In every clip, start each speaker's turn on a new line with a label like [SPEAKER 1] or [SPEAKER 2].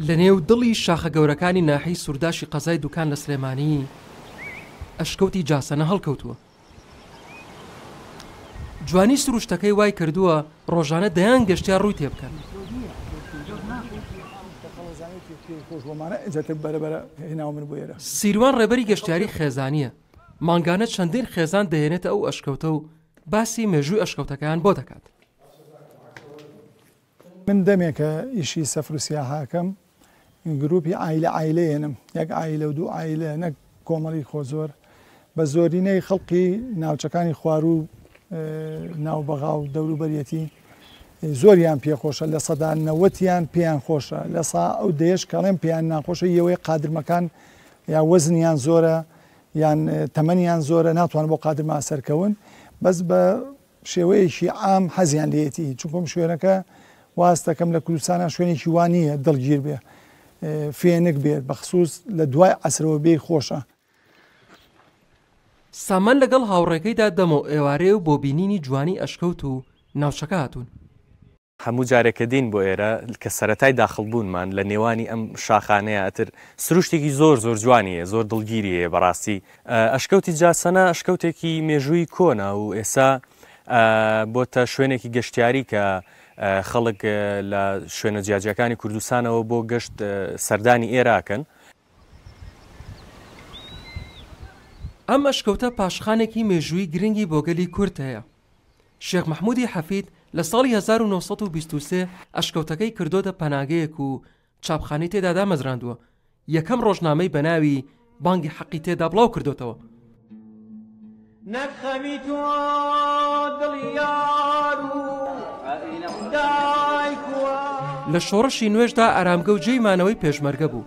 [SPEAKER 1] لە نێو دڵی شاخە گەورەکانی ناحیەی سورداشی قەزای دوکان لە سلێمانی، ئەشکەوتی جاسەنە هەڵکەوتووە. جوانی سروشتەکەی وای کردووە ڕۆژانە دەیان گەشتیار ڕووی تێبکەن. سیروان ڕێبەری گەشتیاری خێزانییە، مانگانە چەندین خێزان دەهێنێتە ئەو ئەشکەوتە و باسی مێژووی ئەشکەوتەکەیان بۆ دەکات.
[SPEAKER 2] من دەمێکە ئیشی سەفر و سیاحە ئەکەم، گروپی عایلە عایلە ئێنم، یەک عایلە و دوو عایلە نەک کۆمەڵی خۆ زۆر، بە زۆرینەی خەڵقی ناوچەکانی خواروو ناو بەغا و دەوروبەریەتی زۆریان پێخۆشە لە سەدا نەوەتیان پێیان خۆشە لە سا ئەو دەیەش کەڵێم پێیان ناخۆشە یەوەی قادرمەکان یا وەزنیان زۆرە یان تەمەنیان زۆرە ناتوان بۆ قادرما سەرکەون بەس بە شێوەیەکی عام حەزیان لێیەتی چونکم شوێنەکە واز دەکەم لە کوردستانە شوێنێکی وا نییە دڵگیر بێ فێنک بێت بەخسوس لە دوای عەسرەوە بێی خۆشە.
[SPEAKER 1] سامان لەگەڵ هاوڕێکەیدا دەمەو ئێوارێ و بۆ بینینی جوانی ئەشکەوت و ناوچەکە هاتوون.
[SPEAKER 3] هەموو جارێک کە دێین بۆ ئێرە کە سەرەتای داخڵ بوونمان لە نێوانی ئەم شاخانەیە ئەتر سروشتێکی زۆر زۆر جوانی هەیە زۆر دڵگیری هەیە بەڕاستی ئەشکەوتی جاسەنە ئەشکەوتێکی مێژووی کۆنە و ئێسا بۆتە شوێنێکی گەشتیاری کە خەڵک لە شوێنە جیاجیاکانی کوردستانەوە بۆ گەشت سەردانی ئێراکەن.
[SPEAKER 1] ئەم ئەشکەوتە پاشخانێکی مێژوویی گرنگی بۆ گەلی کورد هەیە. شێخ مەحمودی حەفید لە ساڵی 1923 ئەشکەوتەکەی کردۆتە پەناگەیەک و چاپخانەی تێدا دامەزراندووە، یەکەم ڕۆژنامەی بە ناوی بانگی حەقی تێدا بڵاو کردۆتەوە.
[SPEAKER 4] نەک خەمی تۆ دڵی یار و دایک و.
[SPEAKER 1] لە شۆڕشی نوێشدا ئارامگە و جێی مانەوەی پێشمەرگە بوو.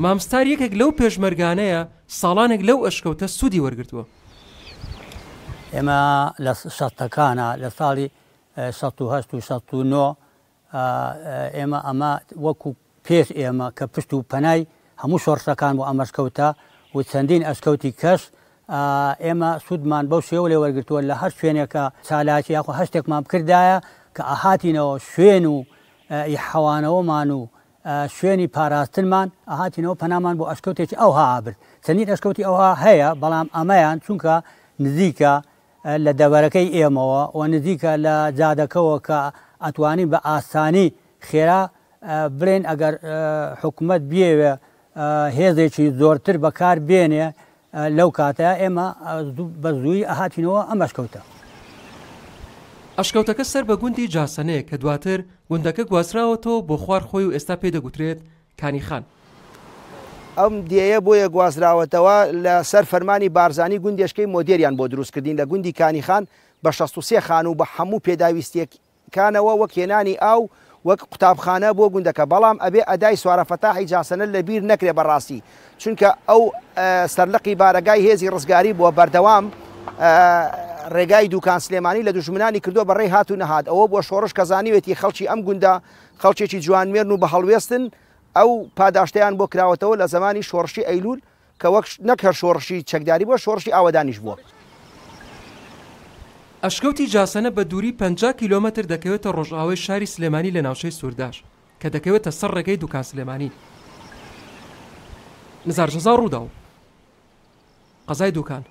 [SPEAKER 1] مام ستار یەکێک لەو پێشمەرگانەیە ساڵانێک لەو ئەشکەوتە سوودی وەرگرتووە.
[SPEAKER 5] ئێمە لە شەستەکانا لە ساڵی 68 و 69 ئێمە ئەمە وەکو پێش ئێمە کە پشت و پەنای هەموو شۆڕشەکان بۆ ئەم ئەشکەوتە و چەندین ئەشکەوتی کەش ئێمە سوودمان بەو شێوە لێ وەرگرتووە لە هەر شوێنێکە چالاکی یاخۆ هەر شتێکمان بکردایە کە ئەهاتینەوە شوێن و حەوانەوەمان و شوێنی پاراستنمان ئەهاتینەوە پەنامان بۆ ئەشکەوتێکی ئەوها ئەبرد چەندین ئەشکەوتی ئەوها هەیە بەڵام ئەمەیان چونکە نزیکە لە دەڤەرەکەی ئێمەوە و نزیکە لە جادەکەوە کە ئەتوانین بە ئاسانی خێرا بڵێن ئەگەر حکومەت بیەوێ هێزێکی زۆرتر بەکار بێنێ لەو کاتە ئێمە بە زوویی ئەهاتینەوە ئەم ئەشکەوتە.
[SPEAKER 1] ئەشکەوتەکە سەر بە گوندی جاسەنەیە کە دواتر گوندەکە گوازراوەتەوە بۆ خوار خۆی و ئێستا پێی دەگوترێت کانی خان.
[SPEAKER 6] ئەم دێیە بۆیە گوازراوەتەوە لە سەر فەرمانی بارزانی گوندێشکەی مۆدێریان بۆ دروست کردین لە گوندی کانی خان بە 63 خانوو بە هەموو پێداویستیەک کانەوە وەک هێنانی ئاو وەک قوتابخانە بۆ گوندەکە بەڵام ئەبێ ئەدای سوارە فەتاحی جاسەنە لە بیر نەکرێ بەڕاستی چونکە ئەو سەرلقی بارەگای هێزی ڕزگاری بووە بەردەوام ڕێگای دوکان سلێمانی لە دوژمنانی کردووە بە ڕێی هات و نەهات ئەوە بۆ شۆڕش کە زانیوێتی خەڵکی ئەم گوندە خەڵکێکی جوانمێرن و بە هەڵوێستن ئەو پاداشتیان بۆ کراوەتەوە لە زمانی شۆڕشی ئەیلول کە وەک نەک هەر شۆڕشی چەکداری بووە، شۆڕشی ئاوەدانیش بووە.
[SPEAKER 1] ئەشکەوتی جاسەنە بە دووری 50 کیلۆمەتر دەکەوێتە ڕۆژئاوای شاری سلێمانی لە ناوچەی سورداش کە دەکەوێتە سەر ڕێگەی دوکان سلێمانی. نزار جەزا، ڕووداو، قەزای دوکان.